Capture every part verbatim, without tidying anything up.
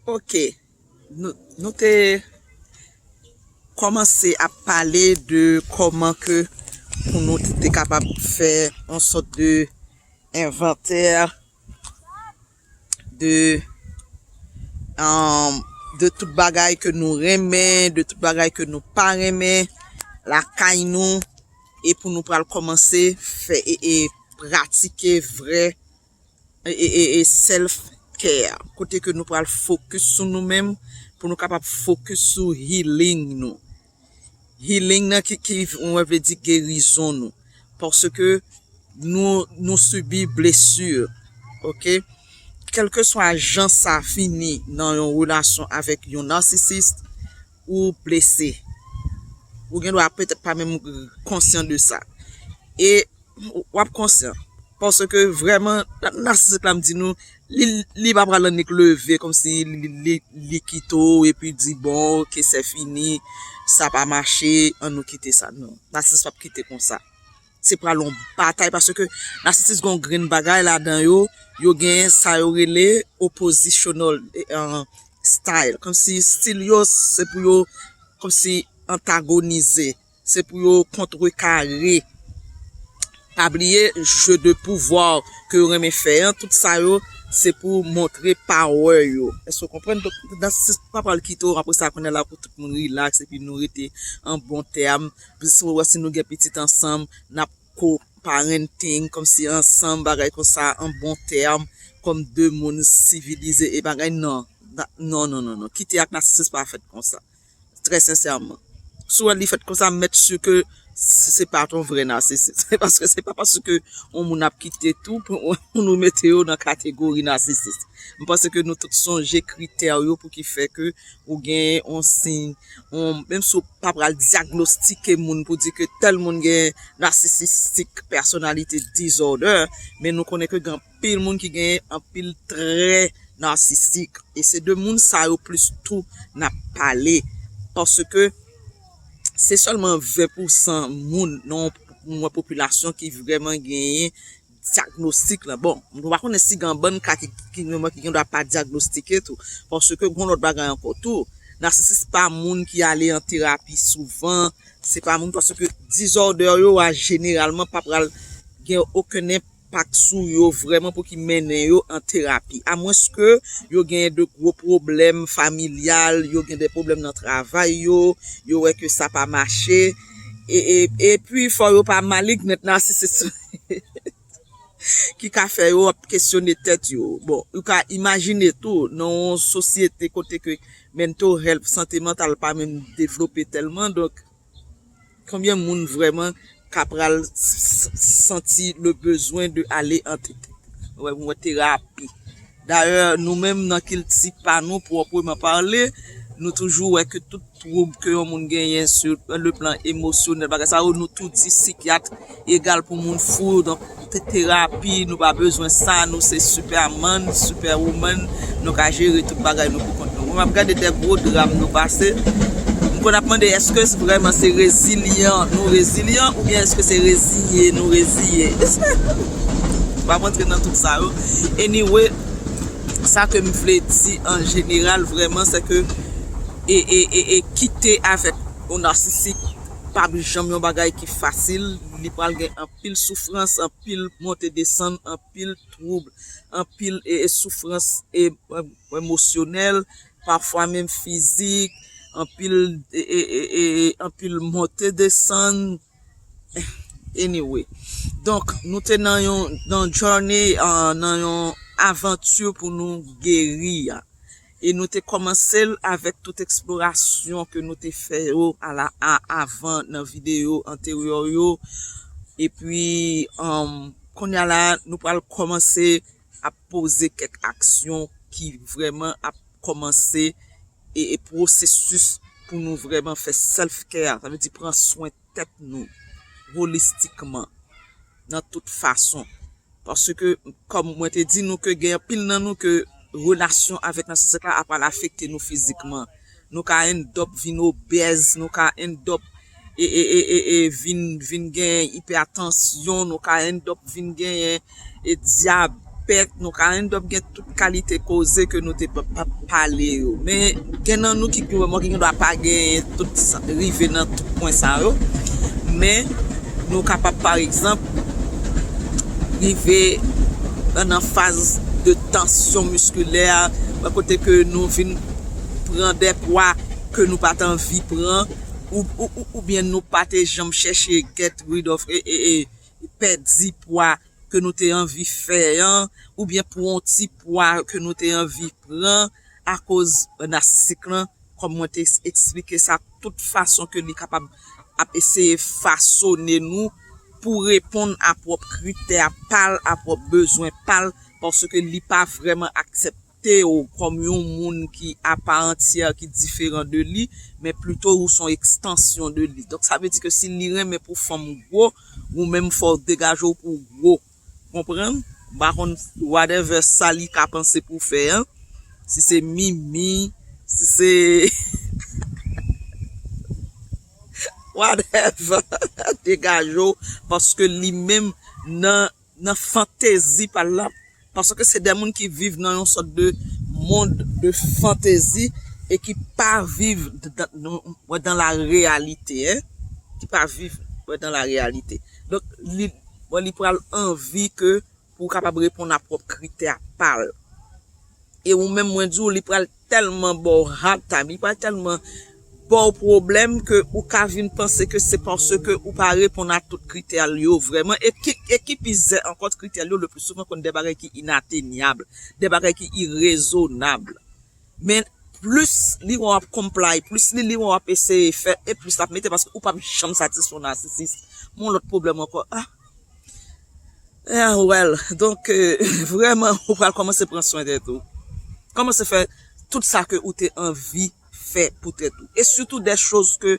Ok, nou, nou te kòmanse ap pale de kòman ke pou nou te kapab fè yon sòt de envantè de, um, de tout bagay ke nou renmen, de tout bagay ke nou pa renmen lakay nou, e pou nou pral kòmanse fè e, e pratike vrè e, e, e, e self care, kote ke nou pral focus sou nou menm, pou nou kapab focus sou healing nou. Healing nan ki, ki mwen vle di gerizon nou. Paske nou, nou sibi blesi, ok? Kèlkeswa jan sa fini nan yon relasyon avèk yon narcissiste, ou blese. Ou gen dwa petèt pa menm konsyan de sa. E w ap konsyan. Paske vrèman, narcissiste la, m di nou, li, li pa pral annik leve kòmsi li, li, li kite w epi di, bon, ok, se fini, sa pa mache, ann nou kite sa. Non, narcissiste p ap kite konsa. Se pral yon batay, paske narcissiste gen yon grenn bagay ladan yo, yo gen sa yo rele oppositional, eh, style. Kòmsi stil yo, se pou yo, kòmsi antagonize, se pou yo kontrekare. Pa bliye, jeu de pouvoir ke yo renmen fè an, tout sa yo, se pou montre power yo. Èske w konprann? Donk, narcissiste pa pral kite w, apre sa, kounye a la pou tout moun relax, epi nou rete an bon tèm. Si w wè, si nou gen pitit ansanm, n ap co-parenting, kòmsi ansanm, bagay konsa, an bon tèm, kòm de moun sivilize e bagay, non. Non, non, non, non. Kite ak narcissiste pa fèt konsa. Trè sensèman. Si w wè li fèt konsa, mèt si ke se, se pa t yon vrè narcissiste. Paske se pa paske yon moun ap kite tou pou, pou nou mete yo nan kategori narcissiste. M panse ke nou tout sonje kritè yo pou ki fè ke ou gen yon siy, yon, menm si w pa pral dyagnostike moun pou di ke tèl moun gen narcissistic personality disorder, men nou konnen ke gen anpil moun ki gen anpil trè narsisik. E se de moun sa yo plis tou n ap pale. Paske se sèlman ven pousan moun nan yon popilasyon ki vrèman genyen dyagnostik lan. Bon, nou pa konnen si gen bann ka ki, ki, ki gen dwa pa dyagnostike tou. Paske gen lòt bagay ankò tou. Narsisis pa moun ki ale an terapi souvan. Se pa moun, paske disorder yo a jeneralman pa pral gen okenn enpak sou yo vrèman pou ki mennen yo an terapi. Amwenske yo gen de gwo pwoblèm familyal, yo gen de pwoblèm nan travay yo, yo wè ke sa pa mache. E, e, epi, fò yo pa malignant narcissist ki ka fè yo ap kesyone tèt yo. Bon, ou ka imajine tou, nan yon sosyete kote ke mental health, sante mantal pa menm devlope tèlman, donk, konbyen moun vrèman ka pral s-, s-, santi le bezwen de ale an te-, wè, wè terapi? Dayè, nou menm nan kilti pa nou, pwòpman pale, nou toujou wè ke tout twoub ke yon moun genyen sou le plan emosyonèl, bagay sa yo, nou tou di sikyat egal pou moun fou. Donk, te-, terapi, nou pa bezwen sa, nou se Superman, Superwoman, nou ka jere tout bagay nou pou kont nou. Mwen, m ap gade de gwo dram nou pase. M konn ap mande, èske vrèman se rezilyan, nou rezilyan, oubyen èske se reziye, nou reziye? M pa antre nan tout sa yo. Anyway, sa ke m vle di an jeneral, vrèman, se ke e, e, e, e kite avèk yon narsisik p ap janm yon bagay ki fasil. Li pral gen anpil soufrans, anpil monte desann, anpil twoub, anpil e, e soufrans e, e, emosyonèl, pafwa menm fizik, anpil e, e, e, e, e anpil monte desann. Anyway. Donk, nou te nan yon, nan journey, ah, nan yon avanti pou nou geri a. E nou te kòmanse l avèk tout eksplorasyon ke nou te fè yo a la, a, avan nan videyo anteryè yo. Epi, um, kounye a la, nou pral kòmanse ap poze kèk aksyon ki vrèman ap kòmanse e, e pwosesis pou nou vrèman fè self care, sa vle di pran swen tèt nou holistikman, nan tout fason. Paske, kòm mwen te di nou ke gen anpil nan nou ke relasyon avèk narsisik la ap al afekte nou fizikman. Nou ka end up vin obèz, nou ka end up e, e, e, e, e vin, vin gen ipètansyon, nou ka end up vin genyen e dyab, pèt, nou ka end up gen tout kalite koze ke nou te p ap pale yo. Men gen nan nou ki, ki vrèman ki gendwa pa gen tout sa, rive nan tout pwen sa yo. Men nou kapab, pa egzanp, rive nan faz de tansyon miskilè, kote ke nou vin pran de pwa ke nou pa t anvi pran, ou, ou, ou, oubyen nou pa te janm chèche get rid of, e, e, e, pèdi pwa ke nou te anvi fè an, oubyen pou yon ti pwa ke nou te anvi pran, akoz nasisik lan, kòm mwen te eksplike sa, tout fason ke li kapab ap eseye fasone nou pou reponn a pwòp kritè pa l, a pwòp bezwen pa l, paske li pa vrèman aksepte w kòm yon moun ki apa antyè, ki diferan de li, men plito ou se yon ekstansyon de li. Donk, sa vle di ke si li renmen pou fanm gwo, ou menm fò w degaje w pou w gwo. Konprann? M pa konn whatever sa li ka panse pou fè an. Si se mimi, si se whatever, degaje w, paske li menm nan, nan fantezi pa l la, paske se de moun ki viv nan yon sòt de mond de fantezi e ki pa viv dan, dan, dan la reyalite, en, ki pa viv dan la reyalite. Donk, li, bon, li pral anvi ke pou w kapab reponn a pwòp kritè pa l. E ou menm, mwen di w, li pral tèlman ba w hard time, li pral tèlman ba w pwoblèm ke ou ka vin panse ke se paske ou pa reponn a tout kritè l yo vrèman. E ki, e ki pi zè ankò, kritè l yo le pli souvan konn de bagay ki inatenyab, de bagay ki irezonab. Men plis li wè w ap comply, plis li, li wè w ap eseye fè, e plis l ap mete, paske ou p ap janm satisfè yon nasisis. Men yon lòt pwoblèm ankò. Ah, yeah, well, donk, euh, vrèman, ou pral kòmanse pran swen tèt ou. Kòmanse fè tout sa ke ou te anvi fè pou tèt ou. E sitou de choz ke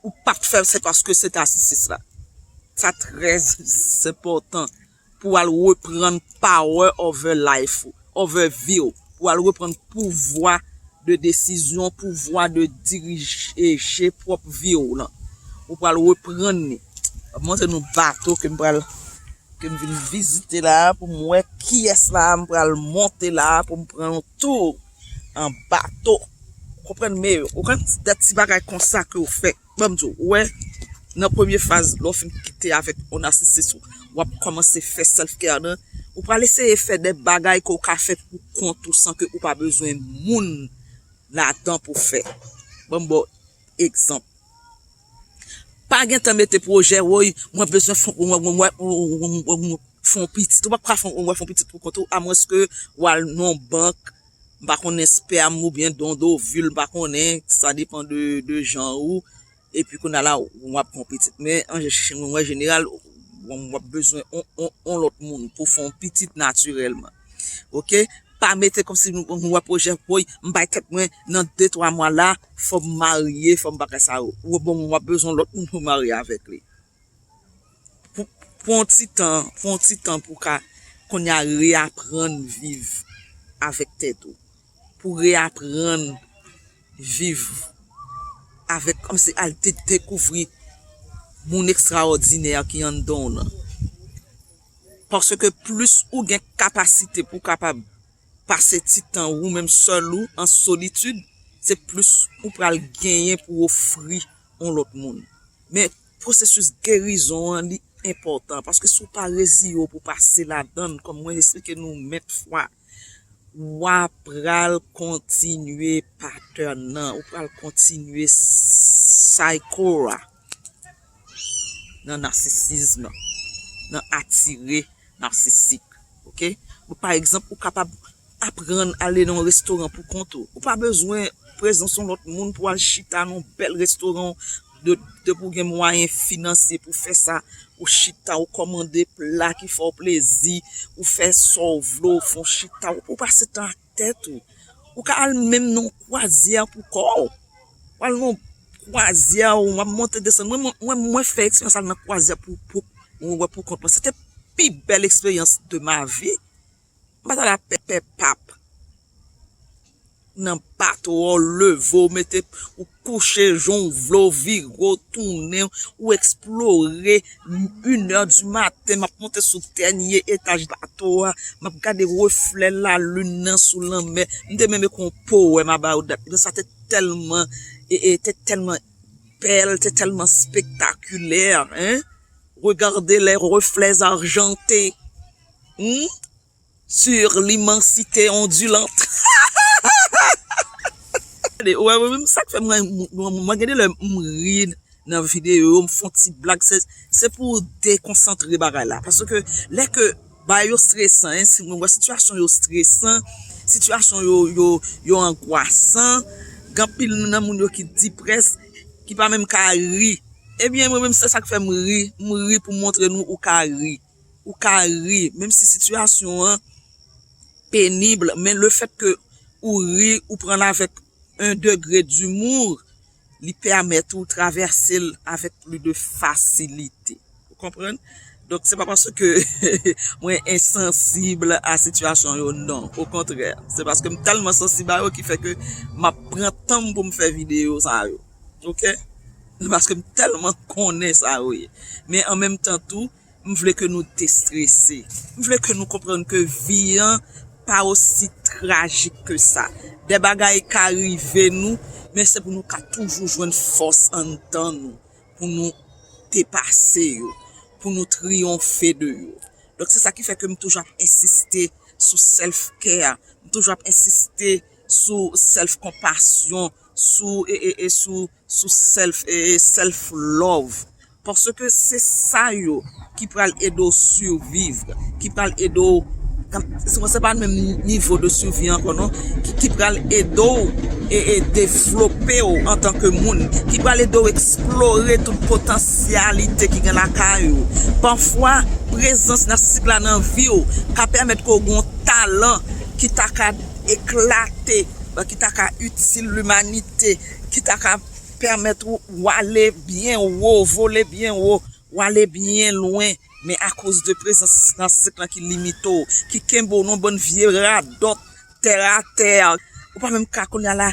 ou p ap fè, se paske se nasisis la. Sa trè enpòtan pou w al reprann power over life ou, over vi w, pou w al reprann pouvwa de desizyon, pouvwa de dirije pwòp vi w lan. Ou pral reprann li. M ap montre nou bato ke m pral, ke m vin vizite la a pou m wè kiyès la a m pral monte la a pou m pran yon tou an bato. Konprann, men ou konn de ti bagay konsa ke w fè. Ban m di w, ou wè, nan premye faz, lè w fin kite avèk yon nasisis ou, w ap kòmanse fè self care nan, ou pral eseye fè de bagay ke w ka fè pou kont ou san ke ou pa bezwen moun ladan pou fè. Ban m ba w egzanp. Pa gen tan mete pwojè, woy, mwen bezwen fè, mwen, mwen, mwen, mwen, mwen, mwen, fè yon pitit. Ou p ap ka fè yon, fè yon pitit pou kont ou, amwenske w al nan yon bank, m pa konnen, espèm oubyen don dovil, m pa konnen, sa depann de, de jan ou, epi kounye a la, w ap fè yon pitit. Men an, mwen, jeneral, w ap bezwen yon, yon, yon lòt moun pou fè yon pitit natirèlman. Oke? Pa mete kòmsi nou, nou wè pwojè, woy, m bay tèt mwen, nan de, twa mwa la, fò m marye, fò m bagay sa yo. Ou bon, w ap bezwen lòt moun pou marye avèk li. Pou, pou yon ti tan, pou yon ti tan pou ka, kounye a, reyaprann viv avèk tèt ou. Pou reyaprann viv avèk, kòmsi al de, dekouvri moun ekstraòdinè ki anndan w lan. Paske plis ou gen kapasite pou kapab pase ti tan ou menm sèl ou, an solitid, se plis ou pral genyen pou ofri yon lòt moun. Men pwosesis gerizon an, li enpòtan, paske si w pa reziye w pou pase ladan l, kòm mwen esplike nou mèt fwa, w a pral kontinye patèn nan, ou pral kontinye cycle a nan nasisizm, nan atire nasisik. Oke? Ou, pa egzanp, ou kapab aprann ale nan yon restoran pou kont ou. Ou pa bezwen prezans yon lòt moun pou al chita nan yon bèl restoran. De, depi w gen mwayen finansye pou fè sa, ou chita, ou kòmande pla ki fè w plezi, ou fè sa w vle, ou fè w chita, ou, ou pase tan ak tèt ou. Ou ka al menm nan yon kwazyè pou kò w. Ou al nan yon kwazyè, ou ap monte desann. Mwen, mwen, mwen, mwen fè eksperyans al nan kwazyè pou, pou, mwen wè pou kont mwen. Se te pi bèl eksperyans de ma vi. M pa t al ak pè, pè p ap. nan bato a, w leve, w mete, ou kouche jan w vle, w vire, w tounen, ou eksplore, inè di maten, m ap monte sou dènye etaj bato a, m ap gade reflè lalin nan sou lanmè. M te menm ekri yon powèm about that. Sa te tèlman, e, e, te tèlman bèl, te tèlman spektakilè, hein? Regarder les reflets argentés, hmm? Sur l'immensité ondulante. Ou wè, mwen menm, sa k fè mwen, mwen, mwen gen de lè m ri nan videyo, m fè yon ti blag, se, se pou dekonsantre bagay la. Paske lè ke bagay yo stresan, hein, si mwen wè sitiyasyon yo stresan, sitiyasyon yo, yo, yo angwasan, gen anpil nan moun yo ki deprès, ki pa menm ka ri. Ebyen, mwen menm, se sa k fè m ri. M ri pou montre nou ou ka ri. Ou ka ri, menm si sitiyasyon an penib, men le fèt ke ou ri, ou pran l avèk un degré d'humour, li pèmèt ou travèse l avèk plis de fasilite. Ou konprann? Donk, se pa paske mwen ensansib a sitiyasyon yo, non. Okontrè, se paske m tèlman sansib a yo ki fè ke m ap pran tan m pou m fè videyo sa yo. Oke? Paske m tèlman konnen sa yo ye. Men an menm tan tou, m vle ke nou destrese. M vle ke nou konprann ke vi an pa osi trajik ke sa. De bagay ka rive nou, men se pou nou ka toujou jwenn fòs anndan nou, pou nou depase yo, pou nou triyonfe de yo. Donk, se sa ki fè ke m toujou ap ensiste sou self care, m toujou ap ensiste sou self konpasyon, sou, e, e, e, sou, sou self, e, e, self love. Paske se sa yo ki pral ede w siviv, ki pral ede w, se pa menm nivo de sivi ankò non, ki, ki pral ede w e, e devlope w antanke moun, ki pral ede w eksplore tout potansyalite ki gen lakay ou. Pafwa, prezans Narcisse la nan vi w ka pèmèt ke w gen yon talan ki ta ka eklate, ki ta ka itil limanite, ki ta ka pèmèt ou, ou ale byen wo, vole byen wo, ou ale byen lwen. Men akoz de prezans Narcisse lan ki limite w, ki kenbe w nan bann vye radòt tè atè, ou pa menm ka kounye a la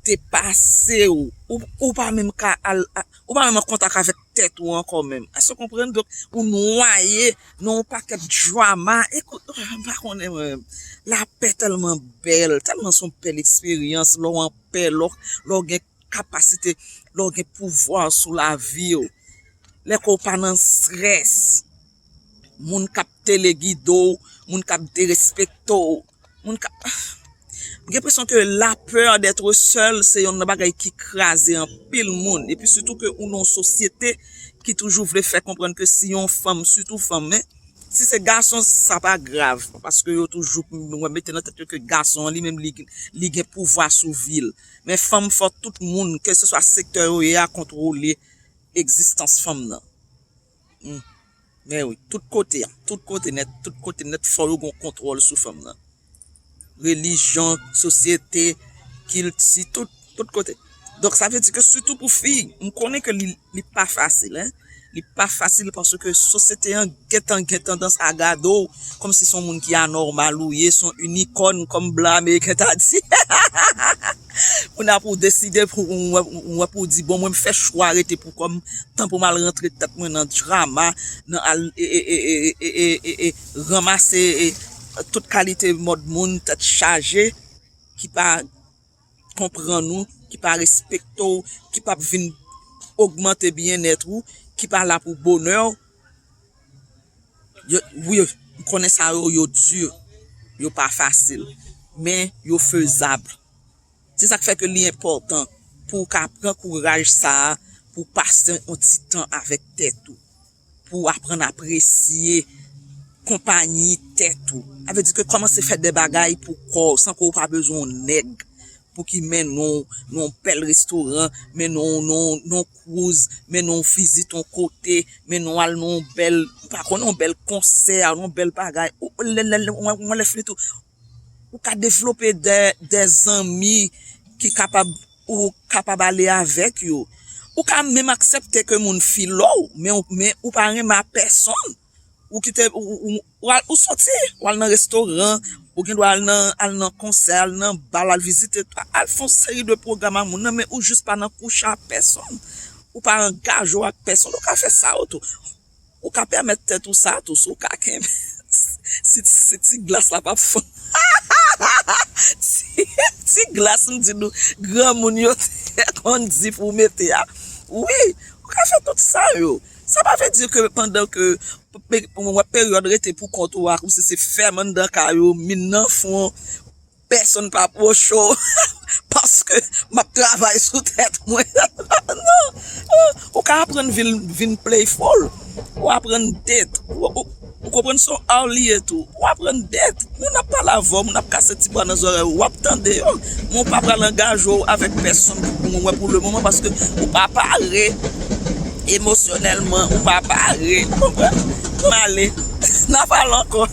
depase w. Ou, ou pa menm ka al, ou pa menm an kontak avèk tèt ou ankò menm. Èske w konprann? Donk, ou nwaye nan yon pakèt drama. Ekout, m pa konnen mwen menm. Lapè tèlman bèl, tèlman se yon bèl eksperyans, lè w an pè, lè w, lè w gen kapasite, lè w gen pouvwa sou lavi w. Lè ke w pa nan strès. Moun k ap telegide w, moun k ap derespekte w, moun k ap, m gen enpresyon ke la peur d'être seul se youn nan bagay ki kraze anpil moun. Epi sitou ke ou nan yon sosyete ki toujou vle fè konprann ke si yon fanm, sitou fanm, men si se gason, sa pa grav. Paske yo toujou mete nan tèt yo ke gason an li menm li, li gen pouvwa sou vi l. Men fanm, fò tout moun, kèlseswa sektè yo ye a, kontwole egzistans fanm nan. Hmm. Men wi, tout kote, tout kote nèt, tout kote nèt, fò yo gen kontwòl sou fanm nan. Relijyon, sosyete, kilti, tout, tout kote. Donk, sa vle di ke sitou pou fi, m konnen ke li, li pa fasil, hein. Li pa fasil paske sosyete an gentan gen tandans a gade w kòmsi se yon moun ki anòmal ou ye, se yon inikòn, kòm blan ameriken ta di. Kounye a pou w deside pou w, w, w, pou w di, bon, mwen, m fè chwa rete pou kò m, tan pou m al rantre tèt mwen nan drama, nan al, e, e, ranmase, e, tout kalite mòd moun, tèt chaje, ki pa konprann ou, ki pa respekte w, ki p ap vin ogmante byennèt ou, ki pa la pou bonè w. Yo, wi, m konnen sa yo, yo di, yo pa fasil, men yo fezab. Se sa k fè ke li enpòtan pou w ka pran kouraj sa a, pou w pase yon ti tan avèk tèt ou, pou w aprann apresye konpayi tèt ou. Sa vle di ke kòmanse fè de bagay pou kò w, san ke w pa bezwen yon nèg pou ki mennen w nan yon bèl restoran, mennen w nan, nan yon cruise, mennen w vizit yon kote, mennen w al nan yon bèl, m pa konnen, yon bèl konsè, nan yon bèl bagay. Ou, lè, lè, lè, mwen, mwen lè fini tou, ou ka devlope de, de zanmi ki kapab, ou kapab ale avèk yo. Ou ka menm aksepte ke moun file w, men, men ou pa renmen a pèsonn. Ou kite, ou, ou, ou, ou al, ou soti, ou al nan restoran, Ou gen dwa al nan, al nan konsè, al nan bal, al vizite, al fè yon seri de pwogram ak moun nan, men ou jis pa nan kouche ak pèsonn. Ou pa angaje w ak pèsonn, ou ka fè sa yo tou. Ou ka pèmèt tèt ou sa tou, si w ka kenbe. Si, si ti glas la p ap fonn. Ti, ti glas, m di nou, granmoun yo te konn di pou w mete a. Wi, ou ka fè tout sa yo. Sa pa vle di ke pandan ke pe-, w ap peryòd rete pou kont ou a, kòmsi se fèm anndan kay ou, min nan fon, pèsonn pa pwoche w, paske m ap travay sou tèt mwen. Non. Ou ka aprann vin, vin playful. Ou aprann date. Ou, ou, ou konprann se yon art li ye tou. Ou aprann date. Moun ap pale avè w, moun ap kase ti bwa nan zòrèy ou, w ap tande yo. Men ou pa pral angaje w avèk pèsonn pou, pou, pou le moman, paske ou pa pare emosyonèlman, ou pa pare. Ou konprann? M ale. N a pale ankò.